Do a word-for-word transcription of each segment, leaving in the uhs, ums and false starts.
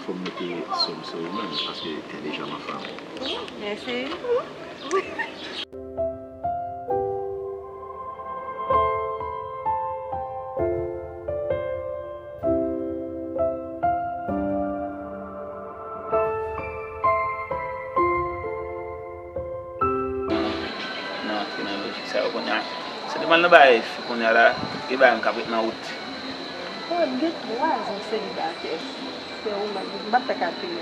Pou m mete sou m sou ou menm, paske t'es déjà ma femme. Mèsi. Nan antre nan lojik sa yo kounye a. Se devan nan bagay fi kounye a la, gen bagay m k ap ret nan wout. Mwen, m gen twa zan selibatè. Se ou m ap, m p ap fè kalkil.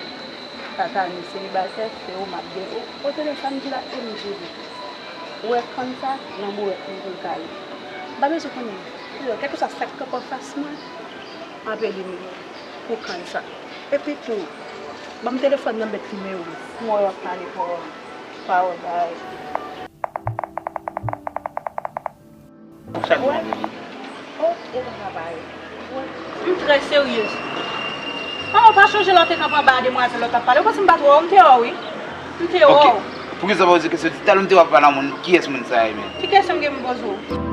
Tata ni selibatè, se ou m ap gen. O, o tele sa m di la, e m jere. Ou wè kann sa, nan bourèt mwen pou l kale. M pa bezwen konnen. Kèlkeswa sa k kanpe anfas mwen, m ap elimine pou kann sa. Epi tou, ban m telefòn nan, met nimewo. M wè w ap pale pawòl, pawòl bay. Sa k gen? Oh, e pa ka pale. M trè seryez. Oh, ou pa chonje lè w te kanpe anba a demwazèl la w t ap pale? Ou panse m pa t wè w? M te wè w, wi. M te wè w. Ok. Poukisa w pa poze kesyon? Talè m te wè w ap pale a moun. Kiyès moun sa ye menm? Ki kesyon m gen pou m poze w?